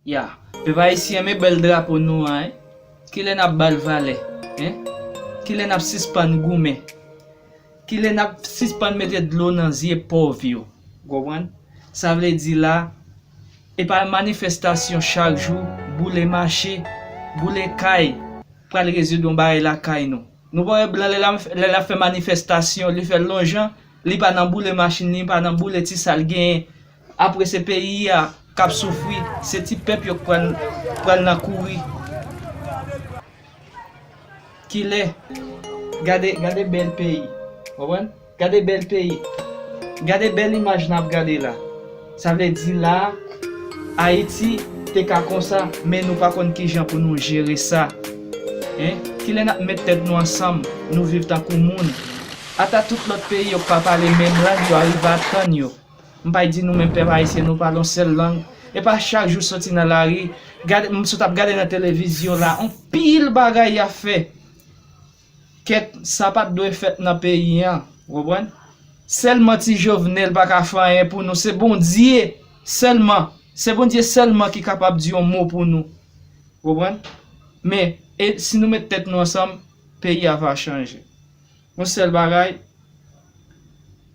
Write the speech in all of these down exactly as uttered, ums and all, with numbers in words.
Ya, pèp ayisyen, men bèl drapo nou an, en. Kilè n ap ba l valè, en? Kilè n ap sispann goumen? Kilè n ap sispann mete dlo nan zye pòv yo? Ou konprann? Sa vle di la, e pa manifestasyon chak jou, boule mache, boule kay, pral rezoud yon bagay lakay nou. Nou pa wè blan lè l ap, lè l ap fè manifestasyon, li fè l lonjan, li pa nan boule machin, li pa nan boule ti sa l genyen. Apre se peyi a k ap soufri, se ti pèp yo k pral, pral nan kouri. Kilè? Gade, gade bèl peyi. Konprann? Gade bèl peyi. Gade bèl imaj n ap gade la. Sa vle di la, Ayiti te ka konsa, men nou pa konn kijan pou nou jere sa. En? Kilè n ap met tèt nou ansanm, nou viv tankou moun? Ata tout lòt peyi yo k pa pale menm lang yo arive atann yo. M pay di nou menm pèp ayisyen, nou pale yon sèl lang. E pa chak jou soti nan lari, gade, m sot ap gade nan televizyon la, yon pil bagay y ap fè. Kèt, sa pa t dwe fèt nan peyi an, ou konprann? Sèlman ti Jovenel pa ka fè anyen pou nou, se Bondye sèlman, se Bondye sèlman ki kapab di yon mo pou nou, ou konprann? Men, e si nou met tèt nou ansanm, peyi a va chanje. Yon sèl bagay,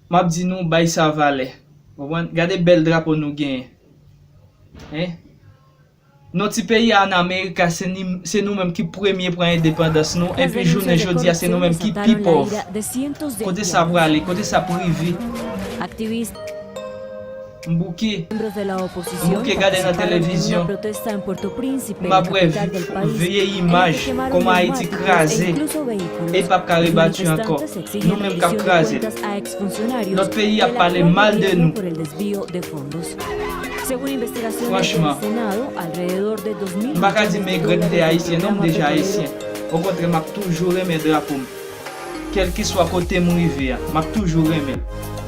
m ap di nou, bay sa valè. Ou konprann? Gade bèl drapo nou genyen. En? Non ti peyi a ann Amerika, se ni, se nou menm ki premye pran endepandans nou, epi jounen jodi a, se nou menm ki pi pòv. Kote sa prale? Kote sa ap rive? M bouke. M bouke gade nan televizyon. M ap wè vi-, vye imaj kòman Ayiti kraze e p ap ka rebati ankò. Nou menm k ap kraze l. Lòt peyi ap pale mal de nou. Franchman, m pa ka di m egret m te ayisyen, non, m deja ayisyen. Okontrè, m ap toujou renmen drapo m. Kèlkeswa kote m rive a, m ap toujou renmen l.